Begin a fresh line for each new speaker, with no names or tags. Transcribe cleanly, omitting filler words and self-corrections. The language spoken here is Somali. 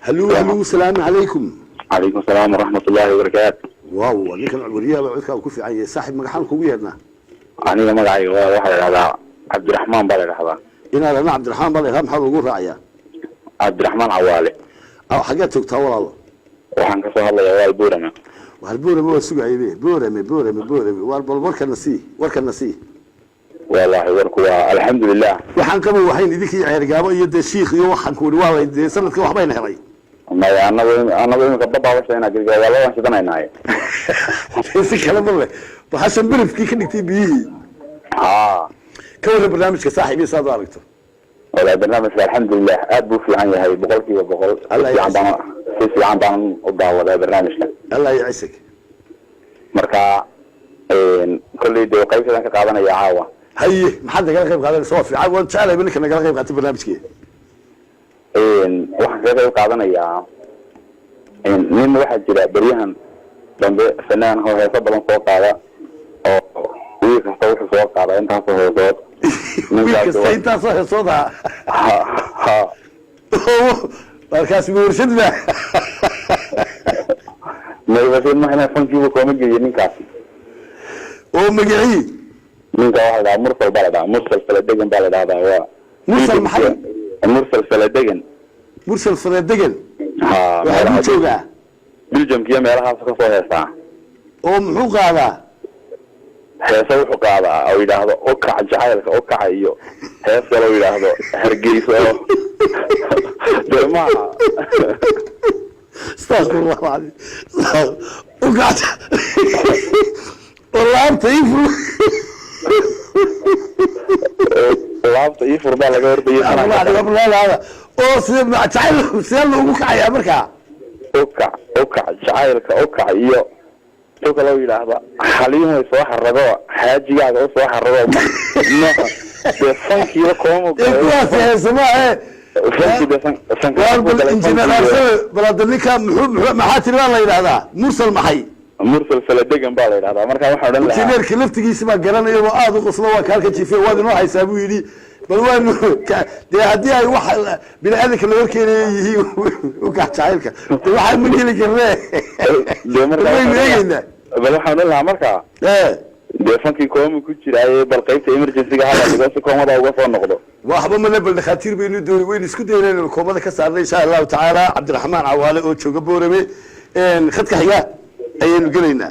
Hello, hello, salaamu calaykum.
Calaykum asalaam waraxmat ullahi wabarakaatu.
Waaw, ninkan wariyaha baa codkaa ku fiican yahay. Saaxib, magaxaan kugu yeedhnaa?
Aniga magacayga waa waxaa la dhahdaa Cabdiraxmaan baa la dhahdaa.
Inaad ana Cabdiraxmaan baa la yidhaha, maxaa lagu raacayaa?
Cabdiraxmaan Cawaale.
Ah, xaggeed joogtaa, walaalo?
Waxaan kasoo hadlayaa waal Buurama.
Waar Boorame waa sugayay be. Boorame, Boorame, Boorame, waar bal warkana sii, warkana sii.
Wallahi warku waa alxamdulilah.
Waxaan qaba waxayn idinkii Ceergaabo iyo dee Shiikh iyo waxaan ku idhi waa lay dee sanadka waxbayna helay.
Maya, anagu iminka babaabasha girga waa labaan shidanaynaaye.
Si kale ma leh, waxaa berifkii ka dhigtay biyihii.
Ha.
Ka warran barnaamijka, saaxiib, iyo saad u aragto?
Wallahi barnaamijka alxamdulilah, aad buu fiican yahay, 100%. Si
Allah
fiican baan, si fiican baan u daawadaa barnaamijka.
Allah yacisag.
Marka kolley dee qaybtadan ka qaadanaya caawa.
Haye, maxaad nagala qayb qaadanaysa? Waa fiican, waan jeclahay ninka nagala qayb qaatay barnaamijkii.
Waxaan kaga qayb qaadanayaa nin waxaa jira beryahan dambe fanaan oo heeso badan soo qaada, oo wiil kasta wuxuu soo qaada intaasoo heesood.
Wiil kasta intaasoo heesooda?
Ha ha.
Markaas warshad ba.
Maybasin mahna, fankiibu kooma geliyo ninkaasi.
Oo magacii?
Ninka waxaa la dhahaa Mursal baa la dhahaa, Mursal Faladegan baa la dhahdaa, waa
Mursal maxay?
Mursal Faladegan.
Mursal Faladegan.
Ha.
Waxaa ku joogaa?
Belgiumka iyo meelahaas kasoo heesaa.
Oo muxuu qaadaa?
Heese wuxuu qaadaa oo yidhaahdo "Ukac jacaylka ukaca" iyo hees kale oo yidhaahdo "Hargeysa" oo dee maaha.
Astaqfirullah alcadiim, ukac oo laabta ifru.
"Laabta ii fur" baa laga hordayay.
Oo side jacayl sidee loogu kacayaa markaa?
"Ukac, ukac jacaylka ukac" iyo tu kaloo yidhaahda "Xaliimoy soo xarago, xaajigaaga u soo xarago". Dee fankiiba kooma.
Ee kuwaas heese maahe.
Fankii dee
waar bal injineer Arsene, bal hadda ninka muxuu maxaa tiri baa la yidhahdaa? Mursal maxay?
Mursal Faladegan baa la yidhahdaa. Marka waxaan odhan lahaa
Injineerka laftigiisa baa garanaya oo aada u qoslo, waa kaalka jiife, waad inoo haysaa buu yidhi. Bal waanu dee haddii ay wax bini aadamka la horkeenaya yihiin ukax jacaylka, de waxaan ma geli karne.
Dee marka
waynu eegeynaa.
Bal waxaan odhan lahaa marka dee fankii koomi ku jiraaye, bal qaybta emergency-ga hala dhigo si koomada uga soo noqdo.
Waxba male, bal dhakhaatiir baynu dooni, waynu isku dayna inaynu koomada ka saarnay, insha Allahu tacaala. Cabdiraxmaan Cawaale oo jooga Boorame, khadka xiga ayaynu gelaynaa.